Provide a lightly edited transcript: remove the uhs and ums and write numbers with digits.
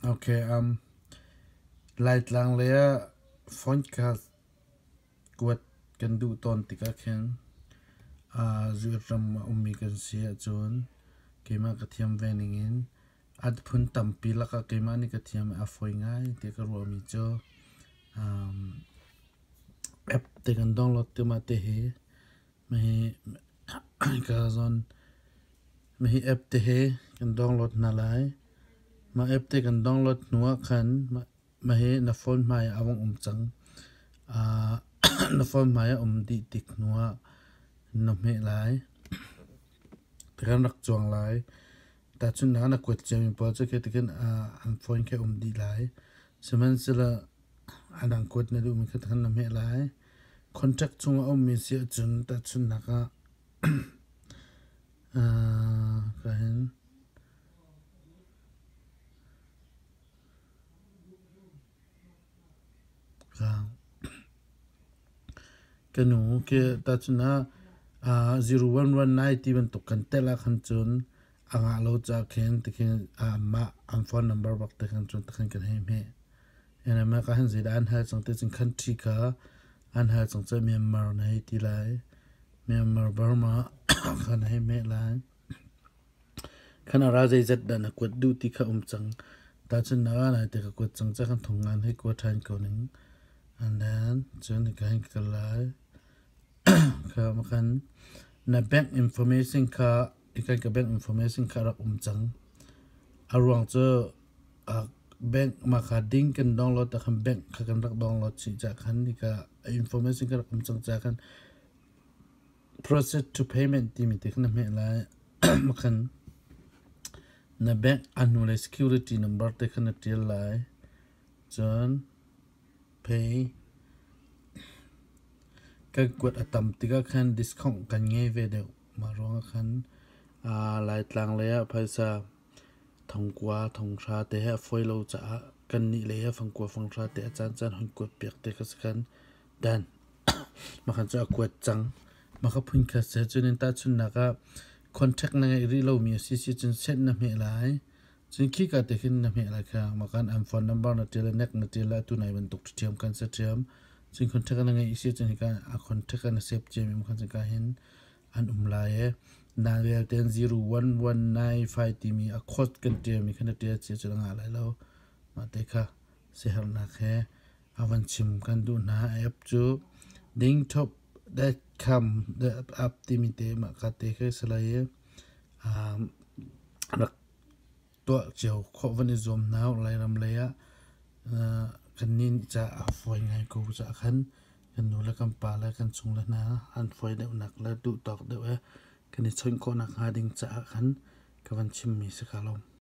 Okay, Laitlang lei ah phone kha kuat kan duh tawn tikah khin US ram a ummi kan si ahcun keimah ka thiam ve ningin a phun tampi lakah keimah nih ka thiam i a fawi ngai tiah ka ruahmi cu app te kan download ti mah te hi ka zawn hihi app te hi kan download hna lai. Mah app te kan download hnu ah khan mah hi na phone hmai ah a vung um cang. Na phone hmai a um dih tik hnu ah na hmeh lai. Tikhan rak cuang lai. Tahchunhnak ah na kuat ciami pawl cu khi tikin an phone khi a um dih lai. Sihmanhsehlaw a dang kuat na duhmi kha tikhan na hmeh lai. Contact chung a ummi si ahcun tahchunhnak ah ka hin ka nu khi tahchun ah 0119 ti bantuk kan telh ah khan cun a ngah lo caah khin tikhin mah an phone number bak te khan cun tikhin kan hei hmeh. Mah ka han zeidah an hal cang ti cun country kha an hal cang cu Myanmar na hei ti lai. Myanmar Burma kha na hei hmeh lai. Khan a ra zeizat dah na kuat duh ti kha um cang. Tahchun na ra lai te ka kuat cang ca kan thong ngan hei kua ṭhan ko ning. And then cun ka hin ka kal lai. Kha makan na bank information kha ikan ka bank information kha rak um cang. A ruang cu bank mah kha ding kan download ah khan bank kha kan rak download chih cah khan nika information kha rak um cang ca khan proceed to payment timi te kha na hmeh lai. Mah khan na bank a hnulei security number te kha na ṭial lai. Cun pay kan kuat a tam tikah khan discount kan ngei ve deuh. Mah ruangah khan Laitlang lei ah phaisa thongkua thonghra te he a fawi lo caah kannih lei ah fangkua fanghra te a caancaan hun kuat piak te kha si khan dan mah khan cu a kuat cang. Mah kha phunkhat seh cun in tahchunhnak ah contact na ngeih rih lomi a si si cun set na hmeh lai. Cun khika te khin na hmeh lai kha mah khan an phone number na ṭial i nek na ṭial lai atu nai bantuk ṭhiam kan si ṭhiam. Cun contact na ngeih si cun hika a contact na save ciami khan cun ka hin an um lai i na vialte 01195 timi a code kan ṭialmi kha na ṭial cia cu na ngah lai lo. Mah te kha siaherhnak he a van chim kan duh hna. App cu dingtop.com app timi te mah ka te khi si lai i rak tuah cio khawh van i zuam hna u. Lairam lei ah kannih nih ca a fawi ngai ko caah khan kan nu le kan pa le kan chung le hna an fawi deuhnak le duhtawk deuh he kan i chawnh khawhnak hnga ding caah khan ka van chimmi si ka lawm.